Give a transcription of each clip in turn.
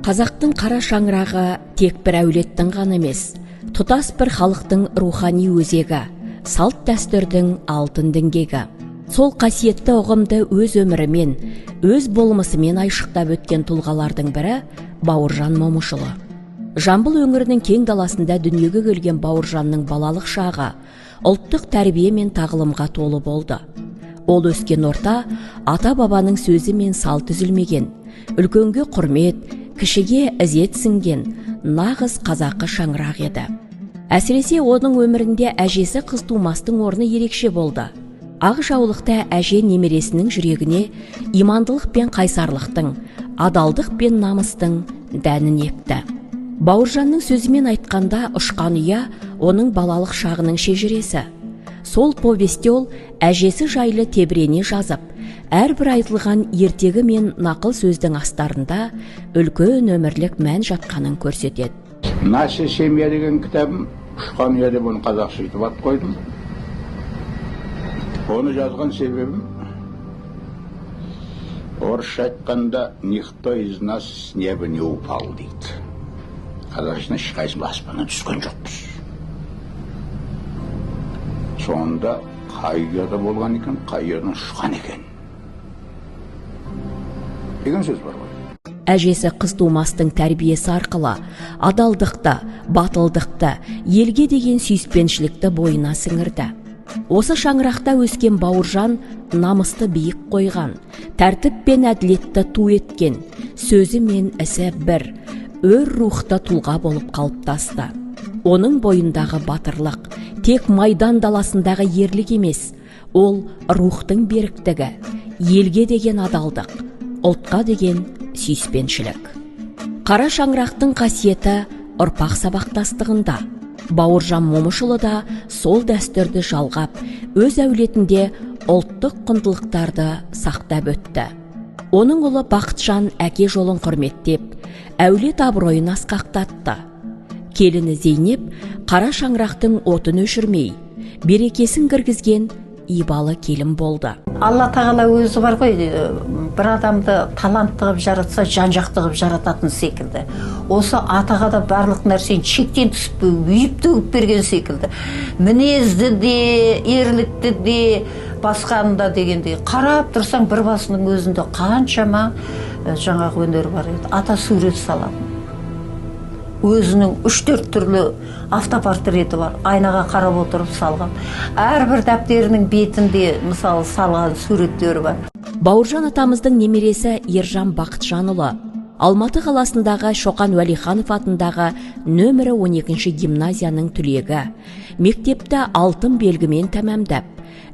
Қазақтың қара шаңырағы тек бір әулеттің ғана емес, тұтас бір халықтың рухани өзегі, салт дәстүрдің алтын діңгегі. Сол қасиетті ұғымды өз өмірімен, өз болмысымен айшықтап өткен тұлғалардың бірі – Бауыржан Момышұлы. Жамбыл өңірінің кең даласында дүниеге келген Бауыржанның балалық шағы ұлттық тәрбие мен тағылымға толы болды. Ол өскен орта ата бабаның сөзі мен салт үзілмеген, үлкенге құрмет, кішіге ізет сіңген нағыз қазақы шаңырақ еді. Әсіресе оның өмірінде әжесі Қызтумастың орны ерекше болды. Ақ жаулықты әже немересінің жүрегіне имандылық пен қайсарлықтың, адалдық пен намыстың дәнін екті. Бауыржанның сөзімен айтқанда, «Ұшқан ұя» – оның балалық шағының шежіресі. Сол повесте ол әжесі жайлы тебірене жазып, әрбір айтылған ертегі мен нақыл сөздің астарында үлкен өмірлік мән жатқанын көрсетеді. «Наша семья» деген кітабым, «Ұшқан ұя» деп оны қазақша өйтіп ат қойдым. Оны жазған себебім, орысша айтқанда, «Никто из нас с неба не упал» дейді, қазақшасында ешқайсымыз аспаннан түскен жоқпыз. Сонда қай ұяда болған екен, қай ұядан ұшқан екен деген сөз бар ғой. Әжесі Қызтумастың тәрбиесі арқылы адалдықты, батылдықты, елге деген сүйіспеншілікті бойына сіңірді. Осы шаңырақта өскен Бауыржан намысты биік қойған, тәртіп пен әділетті ту еткен, сөзі мен ісі бір өр рухты тұлға болып қалыптасты. Оның бойындағы батырлық тек майдан даласындағы ерлік емес, ол рухтың беріктігі, елге деген адалдық, ұлтқа деген сүйіспеншілік. Қара шаңырақтың қасиеті ұрпақ сабақтастығында. Бауыржан Момышұлы да сол дәстүрді жалғап, өз әулетінде ұлттық құндылықтарды сақтап өтті. Оның ұлы Бақытжан әке жолын құрметтеп, әулет абыройын асқақтатты. Келіні Зейнеп қара шаңырақтың отын өшірмей, берекесін кіргізген ибалы келін болды. Алла тағала өзі бар ғой, бір адамды талантты қылып жаратса, жан жақты қылып жарататын секілді. Осы атаға да барлық нәрсені шектен тыс үйіп төгіп берген секілді, мінезді де, ерлікті де, басқаны да дегендей. Қарап тұрсаң, бір басының өзінде қаншама жаңағы өнер бар еді. Ата сурет салатын, өзінің үш төрт түрлі автопортреті бар, айнаға қарап отырып салған. Әрбір дәптерінің бетінде, мысалы, салған суреттері бар. Бауыржан атамыздың немересі Ержан Бақытжанұлы Алматы қаласындағы Шоқан Уәлиханов атындағы нөмірі 12 гимназияның түлегі. Мектепті алтын белгімен тәмамдап,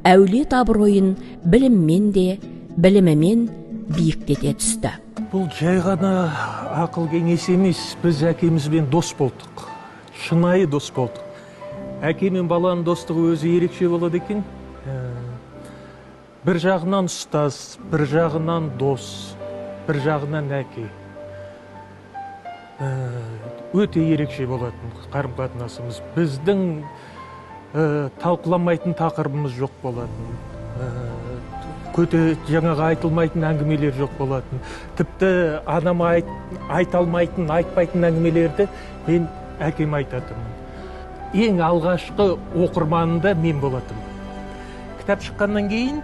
әулет абыройын біліммен де, білімімен биіктете түсті. Бұл жай ғана ақыл кеңес емес. Біз әкемізбен дос болдық, шынайы дос болдық. Әке мен баланың достығы өзі ерекше болады екен. Бір жағынан ұстаз, бір жағынан дос, бір жағынан әке. Өте ерекше болатын қарым қатынасымыз біздің. Талқыламайтын тақырыбымыз жоқ болатын, көте жаңағы айтылмайтын әңгімелер жоқ болатын. Тіпті анама айта алмайтын, айтпайтын әңгімелерді мен әкеме айтатынмын. Ең алғашқы оқырманы да мен болатынмын. Кітап шыққаннан кейін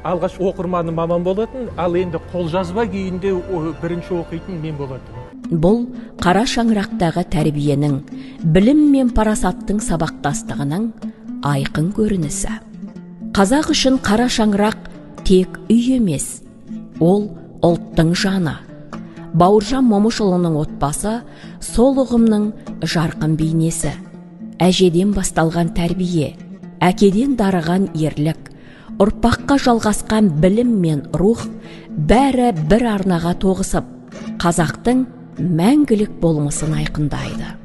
алғаш оқырманы мамам болатын, ал енді қолжазба күйінде бірінші оқитын мен болатынмын. Бұл қара шаңырақтағы тәрбиенің, білім мен парасаттың сабақтастығының айқын көрінісі. Қазақ үшін қара шаңырақ тек үй емес, ол ұлттың жаны. Бауыржан Момышұлының отбасы сол ұғымның жарқын бейнесі. Әжеден басталған тәрбие, әкеден дарыған ерлік, ұрпаққа жалғасқан білім мен рух, бәрі бір арнаға тоғысып, қазақтың мәңгілік болмысын айқындайды.